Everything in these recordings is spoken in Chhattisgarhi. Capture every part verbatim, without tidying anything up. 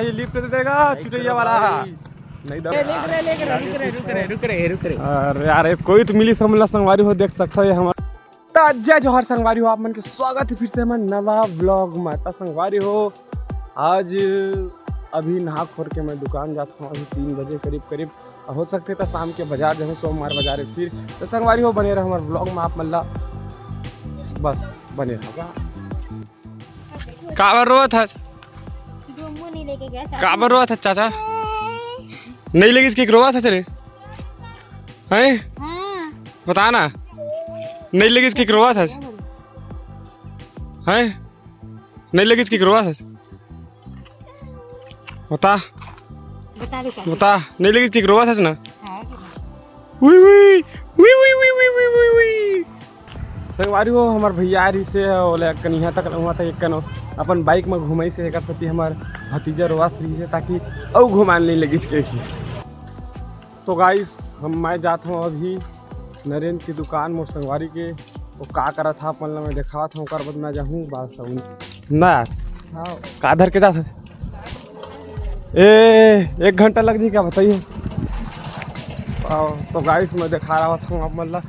ये लिफ्ट दे देगा चुटैया वाला। नहीं दे। रुक रे, रुक रे, रुक रे, रुक रे, रुक रे। अरे यार, ये कोई तो मिली समझ ला संगवारी हो, देख सकता है ये हमारा। तो जय जोहार संगवारी हो, आप मन के स्वागत है फिर से हमर नवा व्लॉग में। तो संगवारी हो, आज अभी नहा खोर के मैं दुकान जाता हूँ, अभी तीन बजे करीब करीब। हो सकते तो शाम के बाजार जाऊँ, सोमवार बाजार है फिर। तो संगवारी हो, बने रहो हमारे व्लॉग में, आप मन ला बस बने रहो। काबर रोवत हस? डोमू नहीं लेके गया चाचा। काबर रोवत हस चाचा? नहीं लेगिस कि रोवत हस तेरे? हैं? हाँ। बता ना। नहीं लेगिस कि रोवत हस? हैं? नहीं लेगिस कि रोवत हस? बता। बता दे चाचा। बता। नहीं लेगिस कि रोवत हस ना? हाँ। उई, उई, उई। संगवारी हो, हमार भैया आ रही से, ओला कन इहाँ तक, उहाँ तक एक कन अपन बाइक में घुमाई से, एकर सेती हमार भतीजा रोवात रही से, ताकि अउ घुमान नहीं लगी कही। तो गाइस, हम, मैं जात हूँ अभी नरेंद्र की दुकान, मोर संगवारी के, वो का करत था, अपन ला मैं देखावत हूँ, ओकर बाद मैं जाहूँ बाल साबुन। ना यार, हाँ। का धर के जात है? ए, एक घंटा लग जाई का, बताइए। आओ, तो गाइस, मैं देखा रहा हूँ आप मन ला।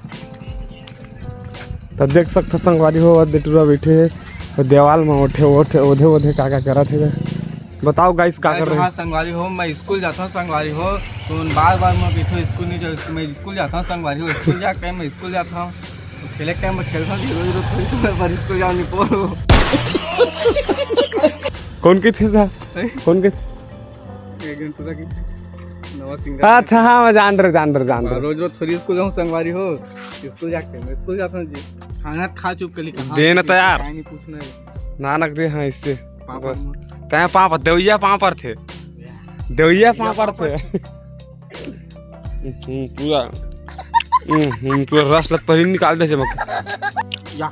तो देख सकते संगवारी हो, दे टुरा बैठे है, तो देवाल में ओठे, ओठे, ओधे, ओधे का, का करत है। बताओ गाइस, का कर रहे हैं? हाँ संगवारी हो, मैं स्कूल जाता हूँ संगवारी हो, तो बार बार मैं पीछे स्कूल नहीं जाऊँ, मैं स्कूल जाता हूँ संगवारी हो, स्कूल जा टाइम मैं स्कूल जाता हूँ, खेले टाइम में खेलता हूँ, रोज रोज थोड़ी तो मैं पर स्कूल जाऊँ नहीं पढ़ो। कौन के थे सा? हैं? कौन के थे? एक घंटे तक नवा सिंगर। अच्छा, हाँ, मैं जान रहे, जान रहे, जान रहे। रोज रोज थोड़ी स्कूल जाऊँ संगवारी हो, स्कूल जाके मैं स्कूल जाता हूँ जी। खाना खा चुप कर ली, कहाँ दे ना तो यार। खाए नहीं, कुछ नहीं। नानक दे, हाँ, इससे। पापड़ बस। मोट। तैं पापड़, देवैया पापड़ थे। देवैया पापड़ थे। हम्म, पूरा, हम्म, पूरा रस लत पहले निकाल दे चमक। या।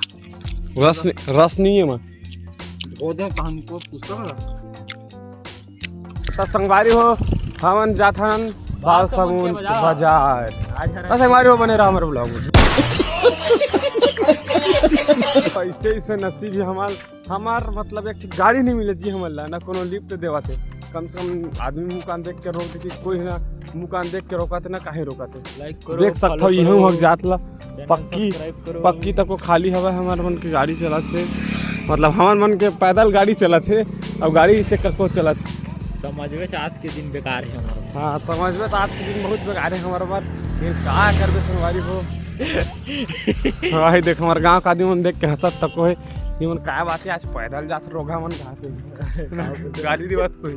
रस नहीं, रस नहीं है मैं। धो दे कहानी को पुस्तक। तो संगवारी हो, हमन जाथन बाल साबुन बाजार। तो संगवारी हो, बने रहो हमारे ब्लॉग में। ऐसे, ऐसे नसीब है हमार, हमार मतलब एक ठो गाड़ी नहीं मिले जी हमन ला, ना कोनो लिफ्ट देवा थे। कम से कम आदमी मुकान देख के रोक देती, कोई ना मुकान देख के रोका थे, ना काहे रोका थे। Like करो, देख सकते follow हो, इहू करो, हम जात ला। Channel पक्की, subscribe करो। पक्की तको खाली हवा हमार मन के गाड़ी चलत थे, मतलब हमार मन के पैदल गाड़ी चलत थे, अब गाड़ी से कको चलत थे। समझ में आज के दिन बेकार है हमारा। हाँ, समझ में तो आज के दिन बहुत बेकार है हमारे बार। फिर का करबे संगवारी हो? भाई देख, हमारे गांव का आदमी मन देख के हंसत तको है। ये मन काय बात है, आज पैदल जात रोगा मन कहाँ पे? गाड़ी दी बात सुन।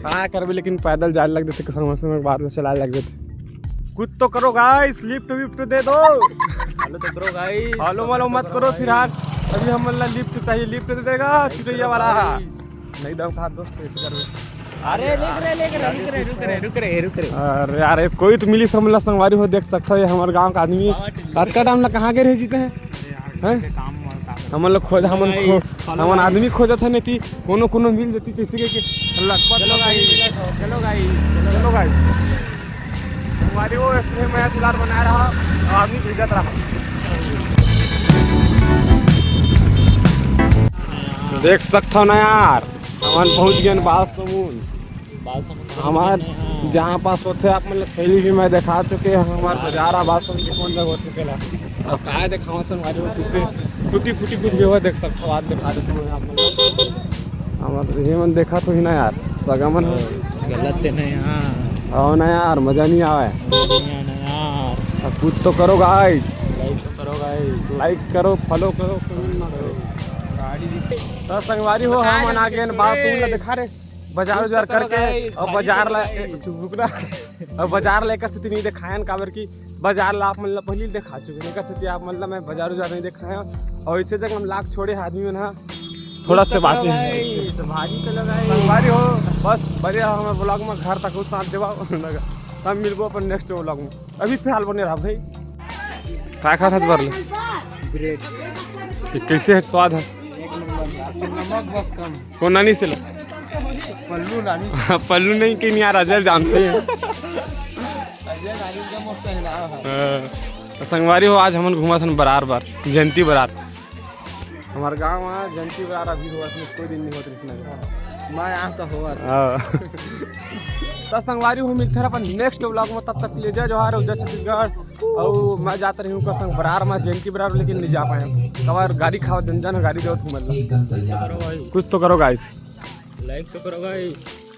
का करबे, लेकिन पैदल जाने लग देते, कसम से बात में चलाने लग देते। कुछ तो करो गाइस, लिफ्ट विफ्ट दे दो। हेलो तो करो गाइस। हेलो वालो मत करो फिर आज। अभी हमन ला लिफ्ट चाहिए, लिफ्ट दे देगा चुटैया वाला। नहीं दम खा दोस्त, ऐसे करबे। अरे, रुक रे, रुक रे, रुक रे, रुक रे, रुक रे, रुक रे। अरे यार, कोई तो मिली समझ ला संगवारी हो, देख सकता है, ये हमारे गांव का आदमी है। कतका टाइम ला कहाँ गए रहे जीते हैं? हैं? हमन लोग खोज, हमन खो-, हमन आदमी खोजत है, नहीं ती कोनो, कोनो मिल जती, जैसे कि, कि लखपत चलो गाइस, चलो गाइस, चलो गाइस। संगवारी हो, ऐसे मैं दुलार बनाए रहा, आदमी भेजत रहा। देख सकत हो ना यार, हमन पहुंच गए बाल समुंद। बाल समुंद हमार पहुंच गए हैं। जहाँ पास होते आप मन ल पहले भी मैं दिखा चुके हैं, हमार बाजार आ बाल समुंद के कौन जगह होते केला। अब काय दिखावा संगवारी हो, कुछ टूटी फूटी कुछ भी हो देख सकत हो, आज दिखा देते हैं आप मन ल। हमार ये मन देखा तो ही ना यार, सगा मन हो। गलत है ना यार। आओ ना यार, मजा नहीं आवे। मजा नहीं आना यार। अब कुछ तो करो गाइस। Like तो करो गाइस। Like करो, follow करो, comment ना करो। तो संगवारी हो, हम आ गए बाल समुंद ला दिखा रहे। बाजार उजार करके, और बाजार ला, चुप रुक ना। और बाजार ला एकर सेती नहीं दिखायन, काबर कि बाजार ला आप मन ला पहले ही दिखा चुके हैं, एकर सेती आप मन ला मैं बाजार उजार नहीं दिखाया। और इसे जगह हम लाख छोड़े आदमी मन हा, थोड़ा से बासी है। भारी तो लगाए। संगवारी हो, बस बढ़िया हमारे vlog में घर तक साथ देवा, तब मिलबो अपन next vlog में। अभी फिलहाल बने रहा भाई। का खात हस बर ले? ब्रेड। ये कैसे है स्वाद है? एक नंबर। नमक बस कम। कौन नानी से ला? पल्लू नानी। पल्लू नहीं, कि नहीं यार, अजय जानते हैं। अजय नानी का मस्त है ना। हाँ। तो संगवारी हो, आज हमन घूमा सन बरार बार, जयंती बरार। हमारे गांव में जयंती बरार अभी हुआ, इसमें कोई दिन नहीं होत रहिस ना। मैं यहाँ तो होवत। हाँ। तो संगवारी हो, मिलते हैं अपन नेक्स्ट व्लॉग में। तब तक के लिए जय जोहार और जय छत्तीसगढ़। और मैं जात रही हूँ का संग बरार में, जेनकी बरार, लेकिन नहीं जा पाए। कबर गाड़ी खावा जन जन गाड़ी देवत हूँ मतलब। कुछ तो करो गाइस। लाइक तो करो गाइस।